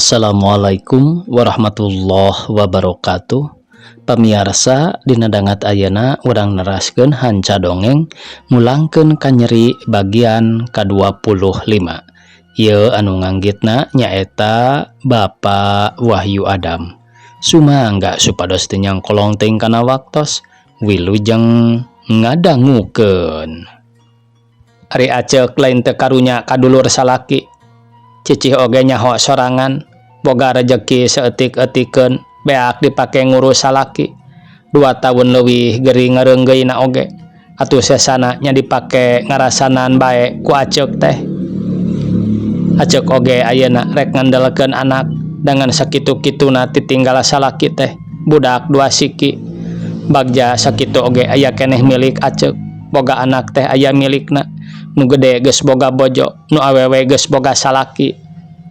Assalamualaikum warahmatullahi wabarakatuh. Pamiarsa, dina dangat ayeuna urang neraskeun hanca dongeng Mulangkeun Kanyeri bagian ka-25. Ieu anu nganggitna nyaeta Bapak Wahyu Adam. Sumangga supados teu nyangkolong teuing kana waktos. Wilujeng ngadangukeun. Ari Aceuk lain teu karunya ka dulur salaki. Cicih oge nyaho sorangan boga rejeki saeutik-eutikeun beak dipake ngurus salaki. 2 taun leuwih gering ngareunggeuyna oge. Atuh sesana nya dipake ngarasanan bae ku Aceuk teh. Aceuk oge ayeuna rek ngandelkeun anak dengan sakitu-kituna titinggal salaki teh budak dua siki. Bagja sakitu oge aya keneh milik Aceuk. Boga anak teh aya milikna. Nu gede geus boga bojo, nu awewe geus boga salaki.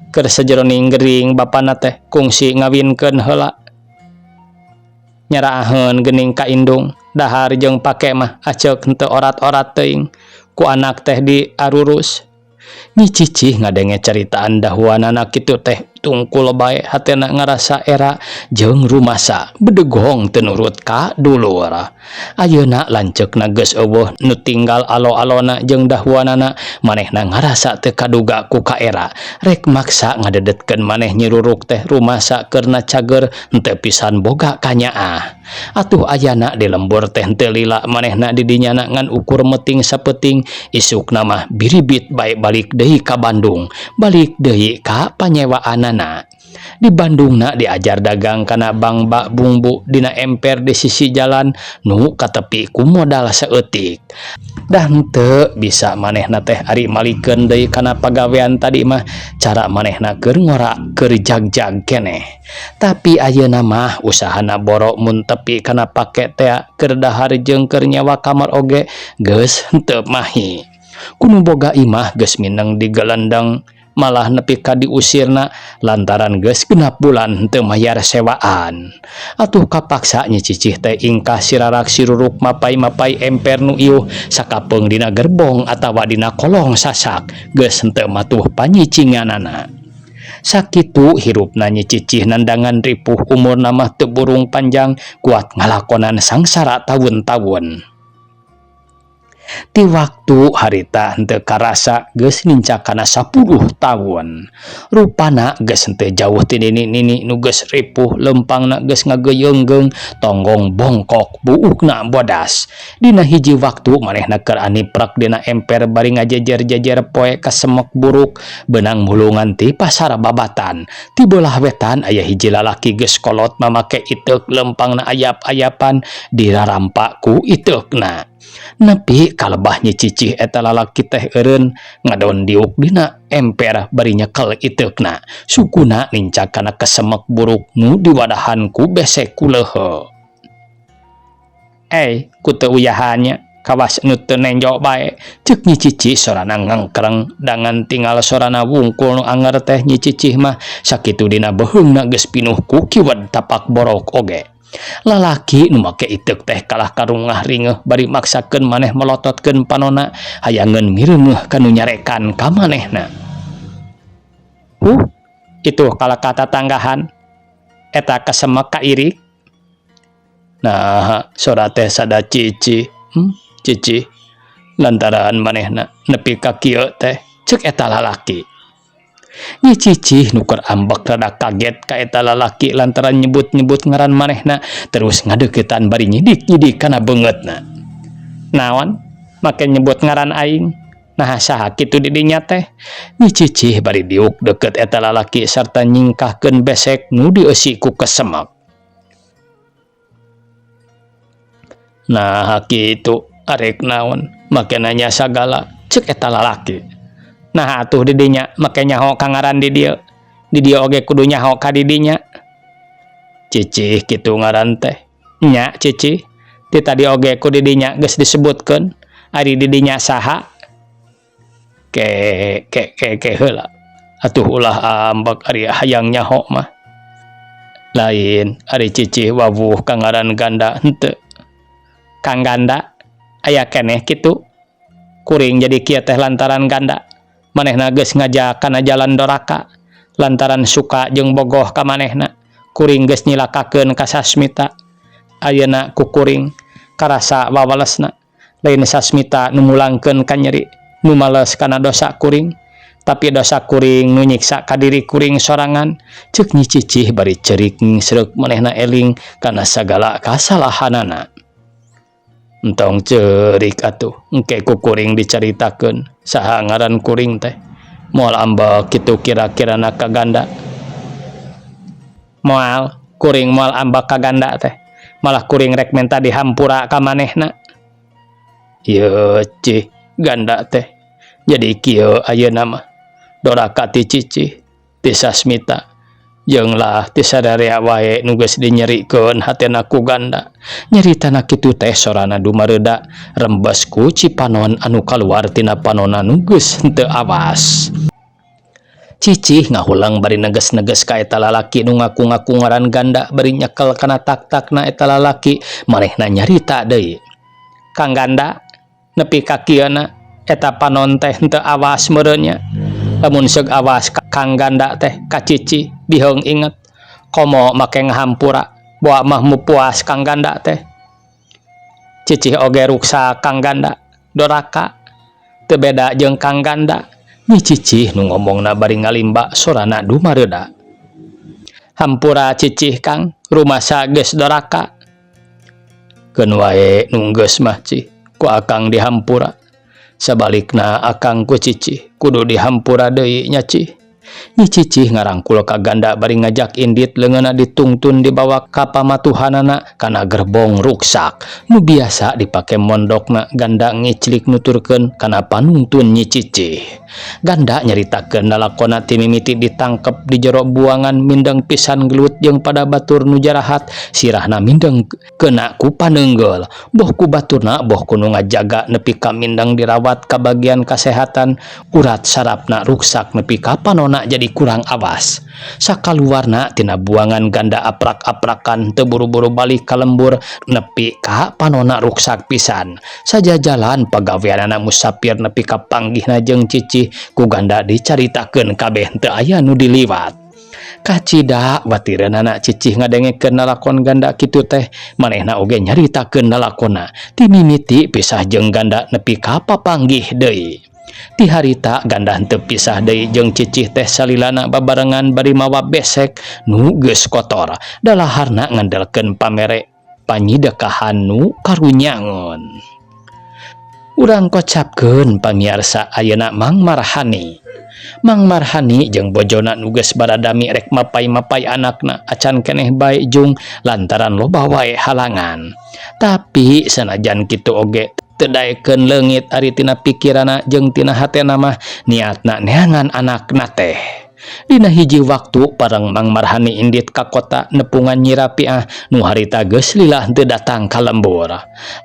Keur sajeroning gering bapana teh kungsi ngawinkeun heula. Nyaraaheun geuning ka indung, dahar jeung pake mah Aceuk henteu orat-orat teuing ku anak teh diarurus. Nyi Cicih ngadenge caritaan dahuanana kitu teh tungkul bae hatena ngarasa era jeung rumasa bedegong teu nurut ka dulur. Ayeuna lanceukna geus euweuh nu tinggal alo-alona jeung dahuanana, manehna ngarasa teu kaduga ku kaera. Rek maksa ngadedetkeun maneh Nyi Ruruk teh rumasa keurna cager henteu pisan boga kanyaah. Atuh ayana di lembur teh henteu lila manehna di dinyana ngan ukur meting sapeuting, isukna mah biribit bae balik deui ka Bandung, balik deui ka panyewaanana. Di Bandungna diajar dagang kana bangba bungbu dina emper di sisi jalan nu katepi ku modal saeutik. Dah henteu bisa manehna teh ari malikeun deui kana pagawean tadi mah cara manehna keur ngora keur jagjag keneh. Tapi ayeuna mah usahana boro mun tepi kana pake tea keur dahar jeung keur nyewa kamar oge geus henteu mahi. Ku nu boga imah geus mineng digelendeng, malah nepi ka diusirna lantaran geus 6 bulan henteu mayar sewaan. Atuh kapaksa Nyi Cicih teh ingkah sirarak siruruk mapai-mapai emper nu iuh sakapeung dina gerbong atawa dina kolong sasak geus henteu matuh panyicinganana. Sakitu hirupna Nyi Cicih nandangan ripuh, umurna mah teu burung panjang kuat ngalakonan sangsara taun-taun. Ti waktu harita henteu karasa geus nincak kana 10 taun. Rupana geus henteu jauh ti nini-nini nu geus ripuh, lempangna geus ngageyeunggeung, tonggong bongkok, buukna bodas. Dina hiji waktu manehna keur aniprek dina emper bari ngajejer-jejer poe kasemek buruk beunang mulungan ti pasar Babatan. Ti beulah wetan aya hiji lalaki geus kolot mamake iteuk, lempangna ayap-ayapan dirarampa ku iteukna. Nepi kalebah Nyi Cicih, eta lalaki teh eureun ngadon diuk dina emper bari nyekel iteukna. Sukuna nincak kana kesemek buruk nu diwadahan ku besek kuleuheul. "Ey, ku teu uyahan nya, kawas nu teu nenjo bae," ceuk Nyi Cicih sorana ngangkreng. Dangan tinggal sorana wungkul nu anger teh Nyi Cicih mah sakitu dina beuheungna geus pinuh ku kiwed tapak borok oge. Lalaki nu make iteuk teh kalah karungah ringeuh bari maksakeun maneh melototkeun panona hayangeun mireungeuh ka nu nyarekan ka manehna. "Huh, itu kalah ka tatanggahan eta kasemek kairik." "Naha sora teh sada Cicih? Cicih, lantaran manehna nepi ka kieu teh," ceuk eta lalaki. Nyi Cicih nu keur ambek rada kaget ka eta lalaki lantaran nyebut-nyebut ngaran manehna, terus ngadeuketan bari nyidik-nyidik kana beungeutna. "Naon make nyebut ngaran aing? Naha saha kitu di dinya teh?" Nyi Cicih bari diuk deukeut eta lalaki sarta nyingkahkeun besek nu dieusi ku kesemek. "Naha kitu, arek naon make nanya sagala," ceuk eta lalaki. "Naha atuh di dinya make nyaho ka ngaran di dieu? Di dieu oge kudu nyaho ka di dinya." "Cicih kitu ngaran teh?" "Nya, Cicih. Ti tadi oge ku di dinya geus disebutkeun. Ari di dinya saha?" "Ke ke ke ke heula atuh, ulah ambek ari hayang nyaho mah. Lain ari Cicih wawuh ka ngaran Ganda henteu?" "Kang Ganda aya keneh kitu? Kuring jadi kieu teh lantaran Ganda. Manehna geus ngajak kana jalan doraka. Lantaran suka jeung bogoh ka manehna, kuring geus nyilakakeun ka Sasmita. Ayeuna ku kuring karasa wawalesna. Lain Sasmita nu mulangkeun ka nyeri, nu males kana dosa kuring, tapi dosa kuring nu nyiksa ka diri kuring sorangan, ceuk Nyi Cicih bari ceurik ngingsreuk manehna eling kana sagala kasalahanana. Entong ceurik atuh, engke ku kuring dicaritakeun saha ngaran kuring teh. Moal ambek kitu kira-kirana ka Ganda. Moal, kuring moal ambek ka Ganda teh. Malah kuring rek menta dihampura ka manehna. Yeuh Cih, Ganda teh. Jadi kieu ayeuna mah. Doraka ti Cicih, ti Sasmita, jeung lah ti sadarea wae nu geus dinyerikeun hatena ku Ganda. Nyaritana kitu teh sorana dumareuda rembes ku cipanon anu kaluar tina panonna nu geus henteu awas. Cicih ngahuleng bari neges-neges ka eta lalaki nu ngaku-ngaku ngaran Ganda bari nyekel kana tak-takna eta lalaki manehna nyarita deui. Kang Ganda, nepi ka kieuna eta panon teh henteu awas meureun nya. Lamun seug awas ka Kang Ganda teh ka Cicih biheung inget. Komo make ngahampura boa mah mupuas Kang Ganda teh. Cicih oge ruksak Kang Ganda, doraka teu beda jeung Kang Ganda. Nyi Cicih nu ngomongna bari ngalimba sorana dumareuda. Hampura Cicih Kang, rumasa geus doraka. Keun wae nu geus mah Cih, ku akang dihampura. Sabalikna akang ku Cicih kudu dihampura deui nya Cih. Nyi Cicih ngarangkul ka Ganda bari ngajak indit leungeunna ditungtun dibawa ka pamatuhanana kana gerbong ruksak nu biasa dipake mondokna. Ganda ngiclik nuturkeun kana panungtun Nyi Cicih. Ganda nyaritakeun lalakonna ti mimiti ditangkep di jero buangan mindeng pisan gelut jeung pada batur nu jarahat, sirahna mindeng kena ku paneunggeul boh ku baturna boh ku nu ngajaga nepi ka mindeng dirawat ka bagian kasehatan, urat sarafna ruksak nepi ka panonna jadi kurang awas. Sakaluarna tina buangan Ganda aprak-aprakan teu buru-buru balik ka lembur nepi ka panonna ruksak pisan. Sajajalan pagaweanana musafir nepi ka panggihna jeung Cicih ku Ganda dicaritakeun kabeh teu aya nu diliwat. Kacida watireunana Cicih ngadengekeun lalakon Ganda kitu teh, manehna oge nyaritakeun lalakonna ti mimiti pisah jeung Ganda nepi ka papanggih deui. Ti harita Ganda henteu pisah deui jeung Cicih teh salilana babarengan bari mawa besek nu geus kotor dalaharna ngandelkeun pamere panyidekahan nu karunyangeun. Urang kocapkeun pamiarsa ayeuna Mang Marhani. Mang Marhani jeung bojona nu geus baradami rek mapay-mapay anakna acan keneh bae jung lantaran loba wae halangan. Tapi sanajan kitu oge teu daekeun leungit ari tina pikiranna jeung tina hatena mah niatna neangan anakna teh. Dina hiji waktu pareng Mang Marhani indit ka kota nepungan Nyi Rapiah nu harita geus lila henteu datang ka lembur.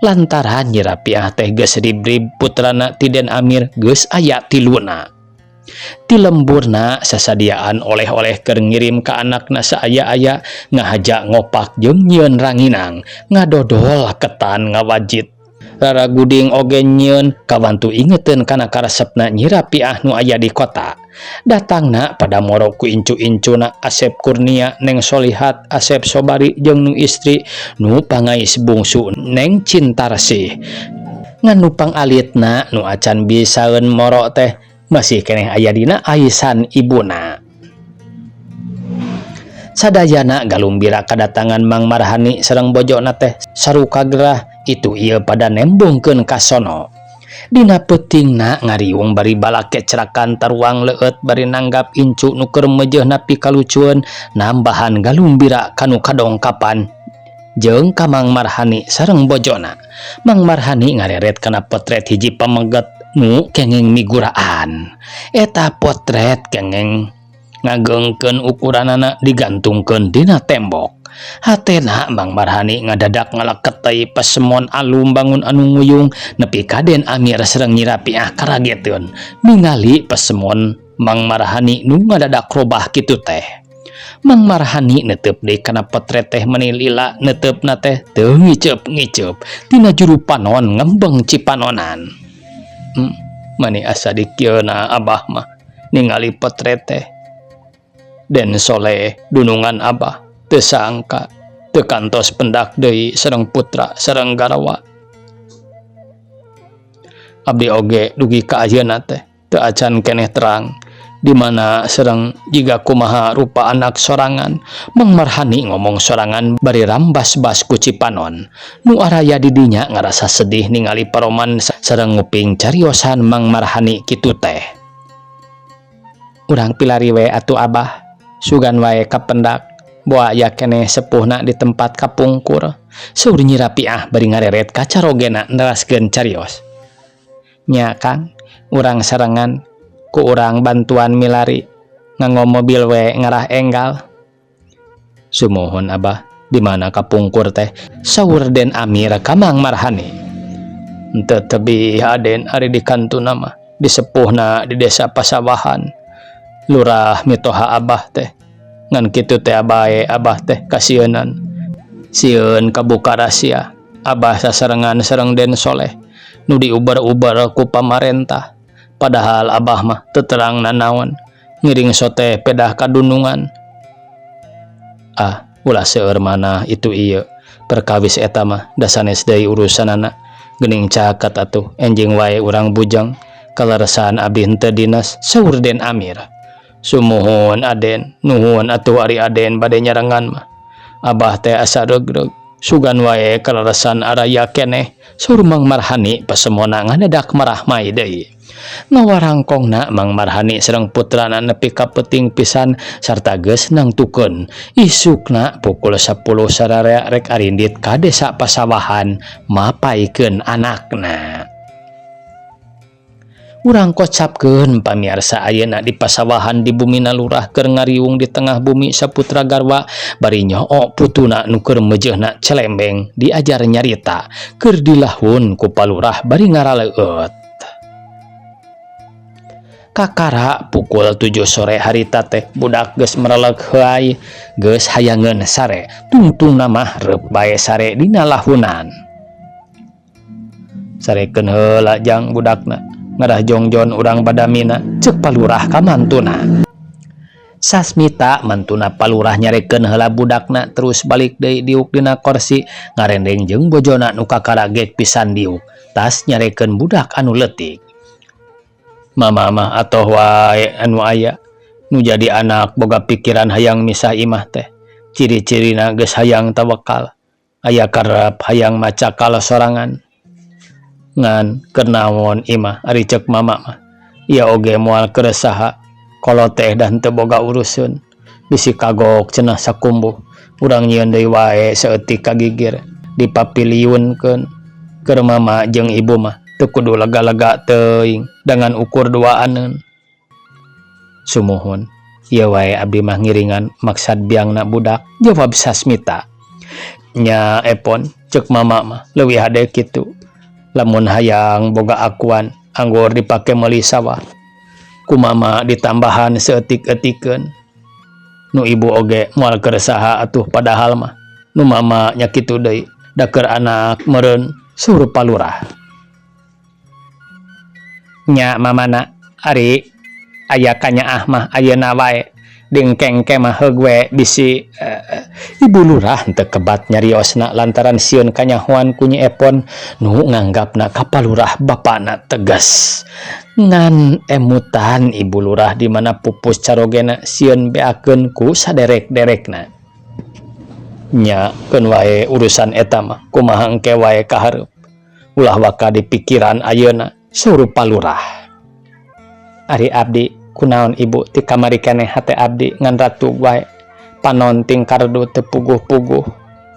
Lantaran Nyi Rapiah teh geus ribrib putrana ti Den Amir geus aya tiluna. Ti lemburna sasadiaan oleh-oleh keur ngirim ka anakna saaya-aya ngahaja ngopak jeung nyieun ranginang, ngadodol ketan ngawajit. Raraguding oge nyieun kawantu ingeteun kana karesepna Nyi Rapiah nu aya di kota. Datangna pada moro ku incu-incuna Asep Kurnia, Neng Solihat, Asep Sobari jeung nu istri nu pangais bungsu Neng Cintarsih. Ngan nu pangalitna nu acan bisaeun moro teh masih keneh aya dina aisan ibuna. Sadayana galumbira kadatangan Mang Marhani sareng bojona teh saruka gerah itu ieu pada nembongkeun ka sono. Dina peutingna ngariung bari balakecrakan taruang leueut bari nanggap incu nu keur meujeuhna pikalucueun nambahan galumbira kanu kadongkapan jeung ka Mang Marhani sareng bojona. Mang Marhani ngareret kana potret hiji pameget nu kenging miguraan. Eta potret kenging ngageungkeun ukuranana digantungkeun dina tembok. Hatena Mang Marhani ngadadak ngalaketei pasemon alum bangun anu nguyung nepi ka Den Amir sareng Nyi Rapiah karageteun ningali pasemon Mang Marhani nu ngadadak robah kitu teh. Mang Marhani netep deui kana potret teh meni lila neutepna teh teu ngiceup-ngiceup tina juru panon ngembeng cipanonan. Mani asa dikieuna abah mah ningali potret teh. Den Soleh dunungan Abah teu sangka teu kantos pendak deui sareng putra sareng garwa. Abdi oge dugi ka ayeuna teh teu acan keneh terang di mana sareng jiga kumaha rupa anak sorangan. Mang Marhani ngomong sorangan bari rambas-bas ku cipanon. Nu araya di dinya ngarasa sedih ningali paroman sareng nguping cariosan Mang Marhani kitu teh. Urang pilari we atuh, Abah, sugan wae kapendak boa aya keneh sepuhna di tempat kapungkur, saur Nyi Rapiah bari ngareret ka carogena neraskeun carios. Nya, Kang, urang sarengan ku urang bantuan milari nganggo mobil we ngarah enggal. Sumuhun, Abah, di mana kapungkur teh? Saur Den Amir ka Mang Marhani. Henteu tebih, Aden, ari di kantuna mah di sepuhna di desa Pasawahan lurah mitoha Abah teh. Ngan kitu teh bae, Abah teh kasieunan, sieun kabuka rahasia Abah sasarengan sareng Den Soleh nu diubar-ubar ku pamarentah, padahal Abah mah teu terang nanaon ngiring sote pedah kadunungan. Ah, ulah seueur manah itu ieu perkawis eta mah, da sanes deui urusanana. Geuning caket atuh, enjing wae urang bujang. Kaleresan abdi henteu dinas, saur Den Amir. Sumuhun, Aden, nuhun atuh ari Aden bade nyarengan mah. Abah teh asa regreg, sugan wae kaleresan araya keneh, saur Mang Marhani pasemona nganedak marahmai deui. Ngawarangkongna Mang Marhani sareng putrana nepi ka peuting pisan sarta geus nangtukeun isukna pukul 10 sararea rek arindit ka desa Pasawahan mapaikeun anakna. Urang kocapkeun, pamiarsa, ayeuna di pasawahan di bumi lurah keur ngariung di tengah bumi saputra garwa bari nyoo putuna nu keur meujeuhna celembeng diajar nyarita keur dilahun ku palurah bari ngaraleueut. Kakara pukul 7 sore harita teh budak geus mereleg heuay, geus hayangeun sare, tungtungna mah reup bae sare dina lahunan. Sarekeun heula, Jang, budakna, ngarah jongjon urang badamina, cek palurah ka mantuna. Sasmita mantuna palurah nyarekeun heula budakna, terus balik deui diuk dina korsi ngarendeng jeung bojona nu kakara gek pisan diuk tas nyarekeun budak anu leutik. Mama mah atoh wae anu aya nu jadi anak boga pikiran hayang misah imah teh ciri-cirina geus hayang tawakal, aya karep hayang macakal sorangan. Ngan keur naon imah? Ari cek mama mah ieu oge moal keur saha, kolot teh da henteu boga uruseun, bisi kagok cenah sakumbuh urang nyieun deui wae saeutik kagigir dipapiliunkeun. Keur mama jeung ibu mah teu kudu lega-lega teuing dengan ukur duaaneun. Sumuhun, ieu wae abdi mah ngiringan maksad biangna budak, jawab Sasmita. Nya, Epon, cek mama mah leuwih hade kitu, lamun hayang boga akuan anggur dipake meuli sawah ku mama ditambahan saeutik-eutikeun. Nu ibu oge moal keur saha atuh, padahal mah nu mama nya kitu deui, da keur anak meureun, saur palurah. Nya, mamana, ari aya kanyaah mah ayeuna wae dingkengke mah heug we bisi ibu lurah teu kebat nyariosna lantaran sieun kanyahoan ku Nyi Epon nu nganggapna ka palurah bapana tegas. Ngan emutan ibu lurah di mana pupus carogena sieun beakeun ku saderek-derekna. Nya, keun wae urusan eta mah, kumaha engke wae kahareup, ulah waka dipikiran ayeuna, saur palurah. Ari abdi kunaon, Ibu, ti kamari keneh hate abdi ngan ratu wae, panon ting kardu teu puguh-puguh?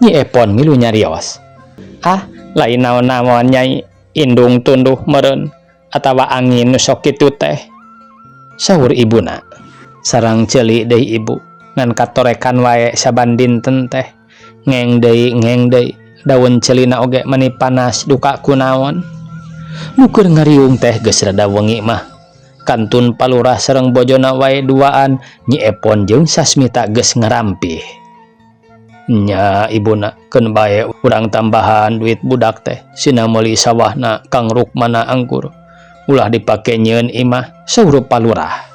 Nyi Epon milu nyarios. Ah, lain naon-naon, Nyai, indung tunduh meureun atawa angin nu sok kitu teh, saur ibuna. Sarang ceuli deui Ibu ngan katorekan wae saban dinten teh, ngeng deui ngeng deui, daun ceulina oge meuni panas duka kunaon. Nu keur ngariung teh geus rada wengi mah kantun palurah sareng bojona wae duaan. Nyi Epon jeung Sasmita geus ngarampih. Nya, ibuna, keun bae urang tambahan duit budak teh sina meuli sawahna Kang Rukmana anggur, ulah dipake nyieun imah, saur palurah.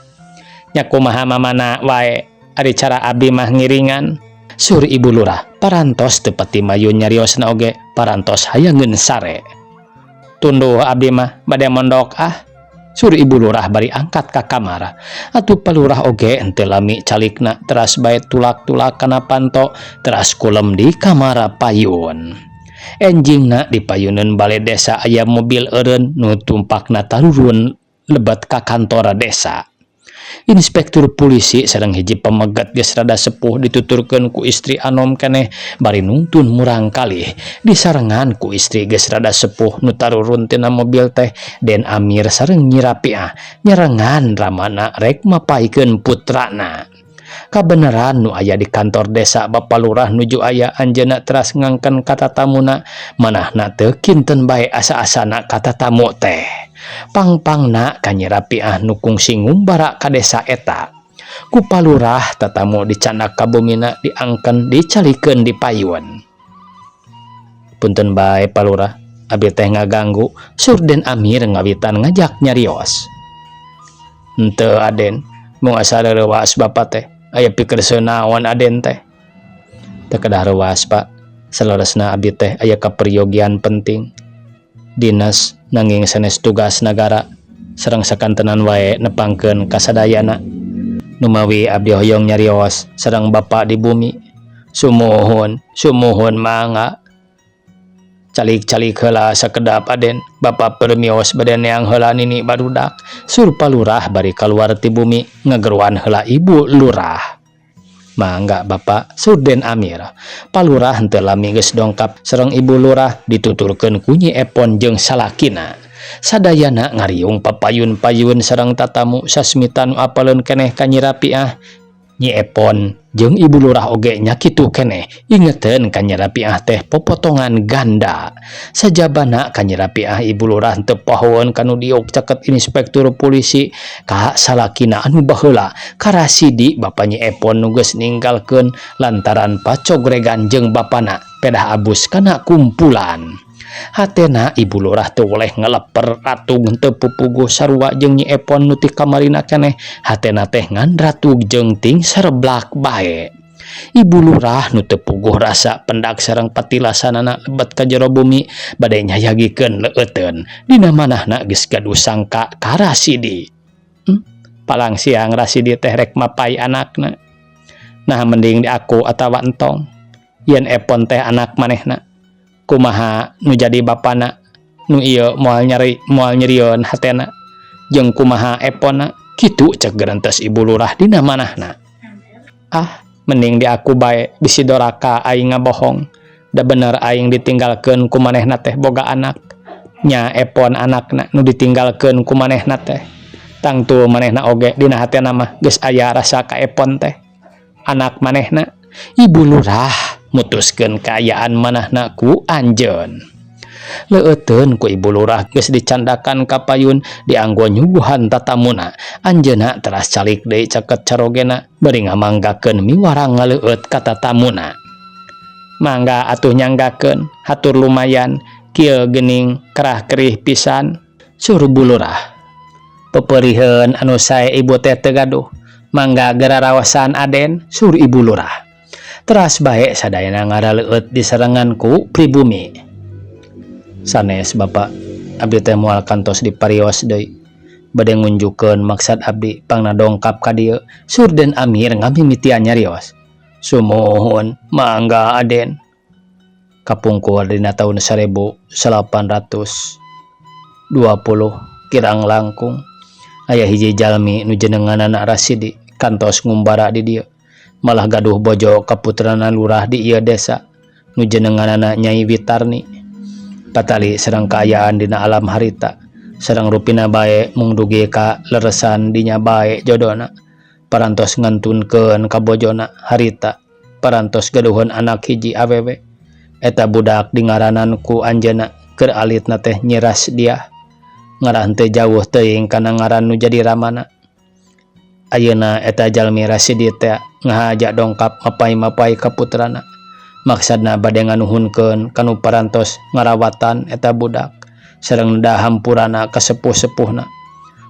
Nya, kumaha mamana wae. Ari cara abdi mah ngiringan. Sur Ibu Lurah parantos teu pati mayun nyariosna oge parantos hayangeun sare. Tunduh abdi mah bade mondok ah. Sur Ibu Lurah bari angkat ka kamar. Atuh Palurah oge henteu lami calikna teras bae tulak-tulak kana panto teras kulem di kamar payun. Enjingna di payuneun bale desa aya mobil eureun nu tumpakna tarurun lebet ka kantor desa. Inspektur polisi sareng hiji pameget geus rada sepuh dituturkeun ku istri anom keneh bari nungtun murangkalih disarengan ku istri geus rada sepuh nu tarurun tina mobil teh Den Amir sareng Nyi Rapiah nyarengan ramana rek mapaikeun putrana. Kabeneran nu aya di kantor desa Bapa Lurah nuju aya anjeunna teras ngangken ka tatamuna manahna teu kinten bae asa-asana ka tatamu teh. Pang-pangna ka Nyi Rapiah nu kungsi ngumbara ka desa eta. Ku Palurah tatamu dicandak ka bumina diangken dicalikeun di payun. Punten bae Palurah, abdi teh ngaganggu, Sur Den Amir ngawitan ngajak nyarios. Henteu Aden, mung asa reuwas bapa teh, aya pikerseu naon Aden teh. Teu kedah reuwas Pak, saleresna abdi teh aya kaperyogian penting. Dinas nanging sanes tugas nagara sareng sakantenan wae nepangkeun kasadayana. Numawi abdi hoyong nyarios sareng bapa di bumi. Sumuhun, sumuhun mangga. Calik-calik heula sakedap Aden, bapa permios bade neang heula nini barudak. Sur Palurah bari kaluar ti bumi ngageruan heula Ibu Lurah. Mangga Bapak, Sur Den Amir. Palurah henteu lami geus dongkap sareng Ibu Lurah dituturkeun ku Nyi Epon jeung salakina. Sadayana ngariung papayun-payun sareng tatamu sasmita nu apaleun keneh ka Nyi Rapiah. Nyi Epon jeung Ibu Lurah oge nya kitu keneh ingeteun ka Nyi Rapiah teh popotongan ganda. Sajabana ka Nyi Rapiah Ibu Lurah teu pohoeun kanu diuk caket inspektur polisi ka salakina anu baheula ka Rasidi bapa Nyi Epon nu geus ninggalkeun lantaran pacogregan jeung bapana pedah abus kana kumpulan. Hatena Ibu Lurah teu weleh ngeleper ratug teu pupuguh sarua jeung Nyi Epon nu ti kamarina keneh hatena teh ngan ratug jeung ting sareblak bae. Ibu Lurah nu teu puguh rasa pendak sareng patilasanana lebet ka jero bumi bade nyayagikeun leueuteun dina manahna geus gaduh sangka ka Rasidi. Palang siang Rasidi teh rek mapai anakna. Nah mending diaku atawa entong yen Epon teh anak manehna. Kumaha nu jadi bapana nu ieu moal nyeri moal nyerieun hatena jeung kumaha Eponna kitu cek gerentes Ibu Lurah dina manahna. Ah mending diaku bae bisi doraka aing ngabohong da bener aing ditinggalkeun ku manehna teh boga anak nya Epon anakna nu ditinggalkeun ku manehna teh tangtu manehna oge dina hatena mah geus aya rasa ka Epon teh anak manehna. Ibu Lurah mutuskeun kaayaan manahna ku anjeun. Leueuteun ku Ibu Lurah geus dicandakan ka payun dianggo nyuguhan tatamuna. Anjeunna teras calik deui caket carogena bari ngamanggakeun miwarang ngaleueut ka tatamuna. Mangga atuh nyanggakeun, hatur lumayan, kieu geuning kerah kerih pisan, sur Bu Lurah. Peperiheun anu sae ibu teh teu gaduh, mangga geraraosan Aden, sur Ibu Lurah. Teras bae sadayana ngaraleueut disarengan ku pribumi. Sanes Bapak, abdi teh moal kantos diparios deui. Bade ngunjukeun maksad abdi pangna dongkap ka dieu, Sur Den Amir ngamimitian nyarios. Sumuhun, mangga Aden. Kapungkur dina taun 1820 kirang langkung aya hiji jalmi nu jenenganana Rasidi kantos ngumbara di dieu. Malah gaduh bojo kaputrana lurah di ieu desa nu jenenganana Nyai Witarni. Patali sareng kaayaan dina alam harita sareng rupina bae mung dugi ka leresan dinya bae jodona parantos ngantunkeun ka bojona harita parantos gaduheun anak hiji awewe eta budak dingaranan ku anjeunna keur alitna teh Nyi Rasdiah ngaran teu jauh teuing kana ngaran nu jadi ramana. Ayeuna eta jalmi Rasidi teh ngahaja dongkap mapai-mapai ka putrana maksadna bade nganuhunkeun kanu parantos ngarawatan eta budak sareng neda hampurana ka sepuh-sepuhna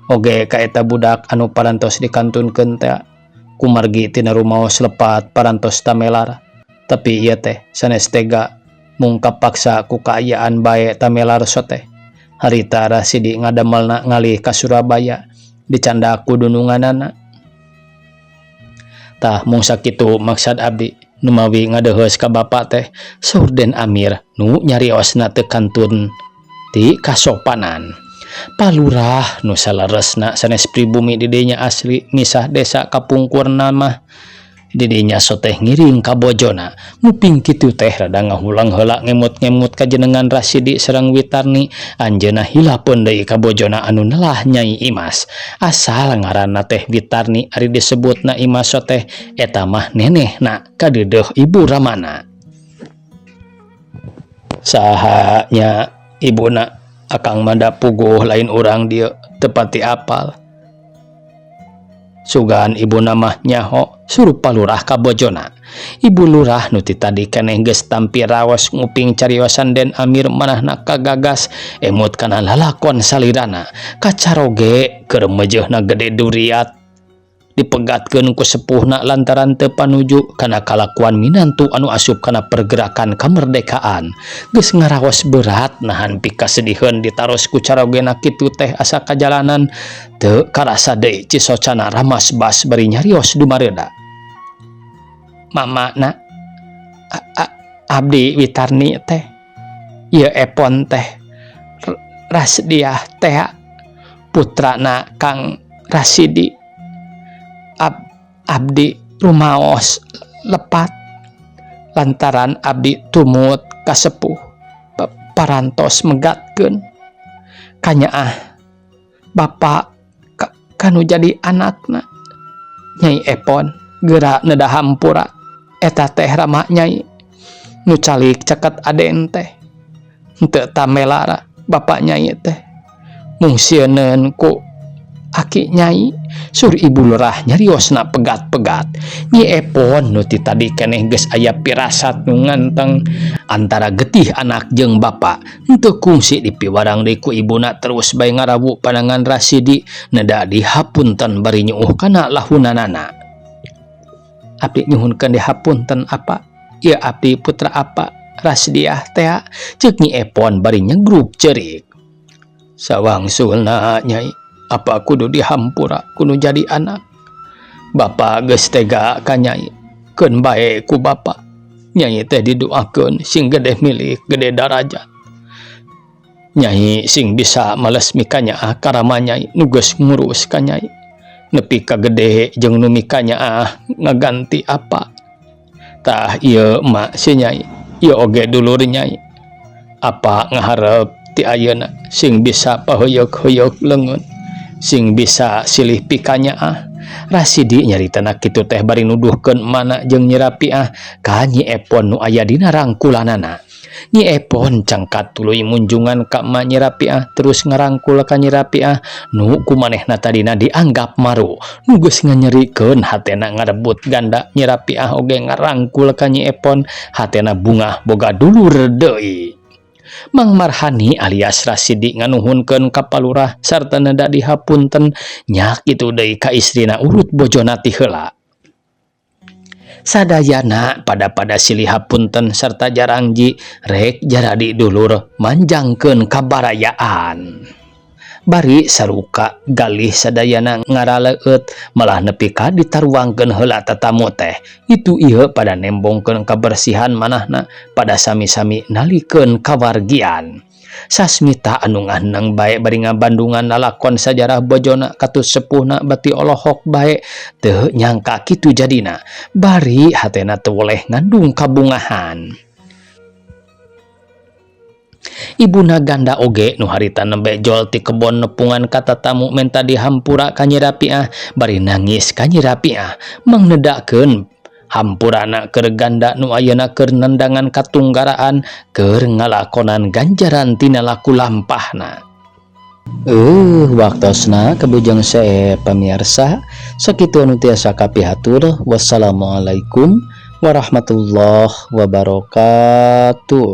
oge ka eta budak anu parantos dikantunkeun teh Kumargi tina rumaos lepat parantos tamelar, tapi ieu teh sanes tega mung kapaksa ku kaayaan bae tamelar sote. Harita Rasidi ngadamelna ngalih ka Surabaya dicandak ku dununganana. Tah, mung sakitu maksad abdi numawi ngadeheus ka bapa teh, saur Den Amir nu nyariosna teu kantun ti kasopanan. Palurah nu saleresna sanes pribumi di dinya, asli misah desa kapungkurna mah di dinya soteh ngiring ka bojona. Nguping kitu teh rada ngahulang heula, ngemut-ngemut kajenengan Rasidi sareng Witarni. Anjeunna hilapeun deui ka bojona anu nelah Nyai Imas. Asal ngaranna teh Witarni, ari disebutna Imas teh eta mah nenehna kadeudeuh ibu ramana. Saha nya ibuna? Akang mah da puguh lain urang dieu, teu pati apal. Sugan ibuna mah nyaho, suruh palurah ka bojona. Ibu lurah nu ti tadi keneh geus tampi raos nguping cariosan Den Amir manahna kagagas emut kana lalakon salirana. Kacaroge keur meujeuhna gede duriat dipegatkeun ku sepuhna lantaran teu panuju kana kalakuan minantu anu asup kana pergerakan kemerdekaan. Geus ngaraos berat nahan pikasediheun ditaros ku carogena kitu teh asa kajalanan. Teu karasa deui cisocana ramas bas bari nyarios dumareuda. Mamana abdi Witarni teh, ieu Epon teh Rasdiah teh putrana Kang Rasidi. Abdi rumaos lepat lantaran abdi tumut ka sepuh parantos megatkeun kanyaah bapa kanu jadi anakna. Nyai Epon geura neda hampura, eta teh rama Nyai nu calik caket aden teh. Henteu tamelara bapak Nyai teh, mung sieuneun ku aki Nyai, sur ibu lurah nyariosna pegat-pegat. Nyi Epon nu ti tadi keneh geus aya pirasat nu nganteng antara getih anak jeung bapa henteu kungsi dipiwarang deui ku ibuna, terus bae ngarawu panangan Rasidi neda dihapunten bari nyuuh kana lahunanana. Abdi nyuhunkeun dihapunten, apa, ieu abdi putra apa Rasdiah teh, ceuk Nyi Epon bari nyegruk ceurik. Sawangsulna, Nyai, apa kudu dihampura kudu jadi anak? Bapak geus tega ka Nyai, keun bae ku bapa. Nyai teh didoakeun sing gede milik, gede darajat. Nyai sing bisa males mikanyaah ka rama Nyai nu geus ngurus ka Nyai nepi ka gede jeung nu mikanyaah ngaganti apa. Tah, ieu emak si Nyai, ieu oge dulur Nyai. Apa ngaharep ti ayeuna sing bisa paheuyeuh-heuyeuk leungeun, sing bisa silih pikanyaah. Rasidi nyaritana kitu teh bari nuduhkeun mana jeung Nyi Rapiah ka Nyi Epon nu aya dina rangkulanana. Nyi Epon cangkat tuluy munjungan ka emak Nyi Rapiah, terus ngarangkul ka Nyi Rapiah nu ku manehna tadina dianggap maru nu geus nganyerikeun hatena ngarebut ganda. Nyi Rapiah oge ngarangkul ka Nyi Epon, hatena bungah boga dulur deui. Mang Marhani alias Rasidi nganuhunkeun ka palurah sarta neda dihapunten, nya kitu deui ka istrina urut bojona ti heula. Sadayana pada-pada silih hapunten serta jarangji rek jaradi dulur manjangkeun kabarayaan. Bari saruka galih sadayana ngaraleueut, malah nepi ka ditaruangkeun heula tatamu teh. Itu ieu pada nembongkeun kabersihan manahna, pada sami-sami nalikeun kawargian. Sasmita anu ngahneng bae bari ngabandungan lalakon sajarah bojona katut sepuhna bati olohok bae, teu nyangka kitu jadina, bari hatena teu weleh ngandung kabungahan. Ibuna ganda oge nu harita nembe jol ti kebon nepungan ka tatamu menta dihampura ka Nyi Rapiah bari nangis ka Nyi Rapiah, mangnedakeun hampurana keur ganda nu ayeuna keur nendangan katunggaraan keur ngalakonan ganjaran tina laku lampahna. Waktosna kabujeng sae, pamirsa. Sakitu anu tiasa kapihatur. Wassalamualaikum warahmatullahi wabarakatuh.